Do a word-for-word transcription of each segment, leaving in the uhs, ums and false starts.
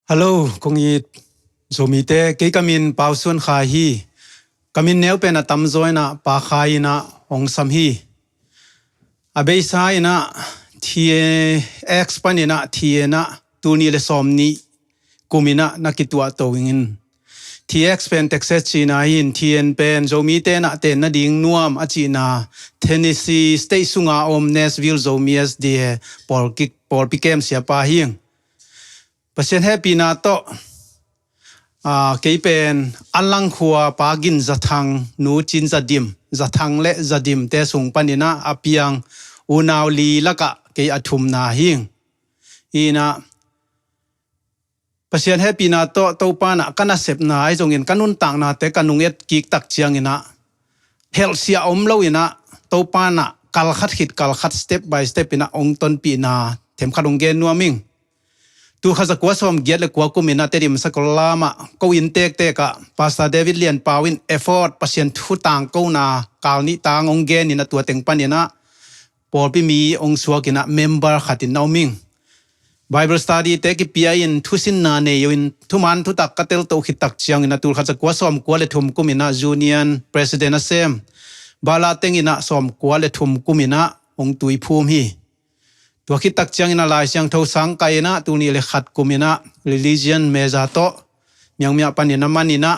Hallo, kong it Zomite, kei ka min Pau Suan Khai hi. Ka min neu pen a tamzaw in ah Pa Khai in ah hong sam hi. A beisa in ah T X pan in ah T N ah tul nih le sawm nih kum in ah na kituah to ing in. T X pen Texas cihna hi in, T N pen Zomite in ah ten nading nuam a cihna Tennessee State sunga om Nashville Zomi S D A pawlpi kem siapa hi ing. Pasian hehpihna tawh, aa, kei pen Anlang khua Pa Gin Za Thang, Nu Cin Za Dim, Za Thang le Za Dim te sung pan in ah a piang unau li lakah kei a thumna hi ing. In ah Pasian hehpihna tawh Topa in ah ka nasepna ahi zongin ka nuntaknate ka nung et kik tak ciangin ah helhsiah om lo in ah Topa in ah kal khat khit kal khat, step by step in ah hong tonpihna themkhat hong gen nuam ing. Tul khat za kua sawm giat le kua kum in ah Tedim Sakol lam ah ko inn tektek ah Pastor David Lian Pau in effort, Pasian thu tangkona kal nih tang hong gen in ah tua teng pan in ah pawlpi mi hong suak in ah member khat in na om ing. Bible study te kipia in thusinna nei uh in thuman thutak ka teltoh khit tak ciangin ah tul khat za kua sawm kua le thum kum in ah Union President a sem. Bala teng in ah sawm kua le thum kum in ah hong tuiphum hi. Tua khit tak ciangin ah Lai Siangtho sang kai in ah tul nih le khat kum in ah religion major tawh Myanmar pan in ah man in ah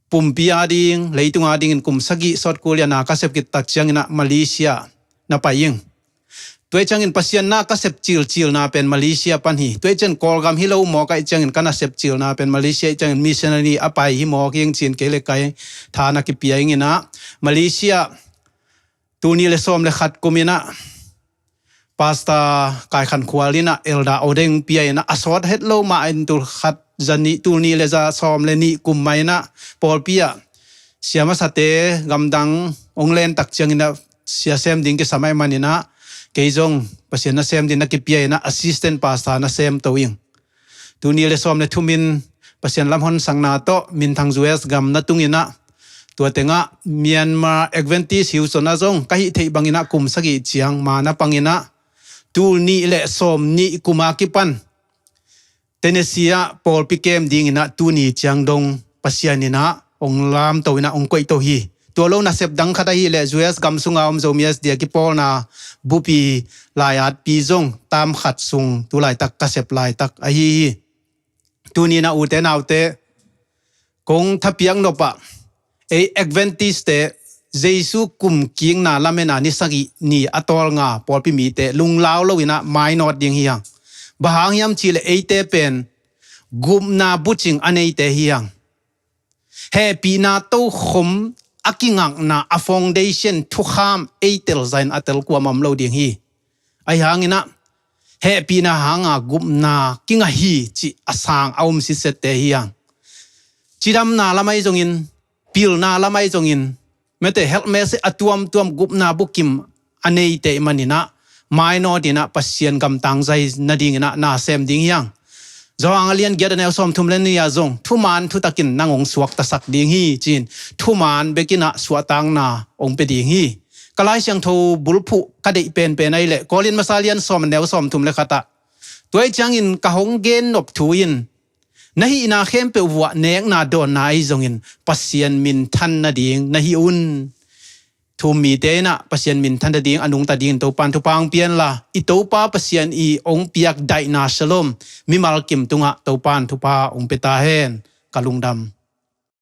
pumpi ading, leitung adingin kum sagih sawt kul in ah na ka sep khit tak ciangin ah Malaysia na pai ing. Tua ciangin Pasian na ka sep cilcilna pen Malaysia pan hi. Tua ciang Kawlgam hi lo mawk ahih ciangin ka nasep cilna pen Malaysia ahih ciangin missionary a pai hi mawk ing ci-in kei le kei tha na kipia ing in ah Malaysia tul nih le sawm le khat kum in ah Pastor Kai Khan Khual in ah Elder ordain pia in ah a sawt het lo mah in tul khat za nih, tul nih le za sawm le nih kum mah in ah pawlpi ah sia masate gamdang hong len tak ciangin ah sia sem ding kisam ahih man in ah kei zong Pasian na sem ding na kipia in ah assistant pastor na sem to ing. Tul nih le sawm le thum in Pasian lam honsakna tawh minthang U S gam na tung in ah tua teng ah Myanmar Adventist hi uh zong ka hih theih bang in ah kum sagih ciang ma na pang in ah tul nih le sawm nih kum a kipan Tennessee ah pawlpi kem ding in ah tuni ciang dong Pasian in ah hong lamto in ah hong koihto hi. Tua lo nasep dang khat ahih leh U S gam sunga om Zomi S D A kipawlna bupi lai-atpi zong tam khat sung tu laitak ka sep laitak ahi hi. Tuni in ah ute naute kong thapiak nop ah ei Adventist te Jesu kum kikna lametna ni sagih ni a tawlnga pawlpi mite lunglau lo in ah mainawt ding hi hang. Bang hang hiam cih leh eite pen gupna bucing a neite hi hang. Hehpihna tokhom a kingakna a foundation thukham ei tel zah in a tel kuamah om lo ding hi. Ahi hangin ah hehpihna hanga gupna kingah hi cih a sang a um sitsette hi hang. Cidamna lam ahi zongin, pilna lam ahi zongin, mete helhmehse a tuamtuam gupna bukim a neite ahih man in ah mainawt in ah Pasian gamtang zai nading in ah na sem ding hi hang. Johan a lian giat a neu sawmthum le nih ah zong thuman thutakin nang hong suaktasak ding hi ci-in thuman bek in ah suahtakna hong pia ding hi. Ka Lai Siangtho bulphuh ka deih penpen ahih leh Korin masa lian sawm a neu sawmthum le khat ah, tua ahih ciangin ka hong gen nop thu in na hihna khempeuh vuah nekna dawnna ahi zongin Pasian minthan nading na hih un. Thu-um mite in ah Pasian minthan nading a nungta dingin Topa'n thupha hong pia hen la, i Topa Pasian i hong piak daihna shalom, mimal kim tungah Topa'n thupha hong pia ta hen. Ka lungdam.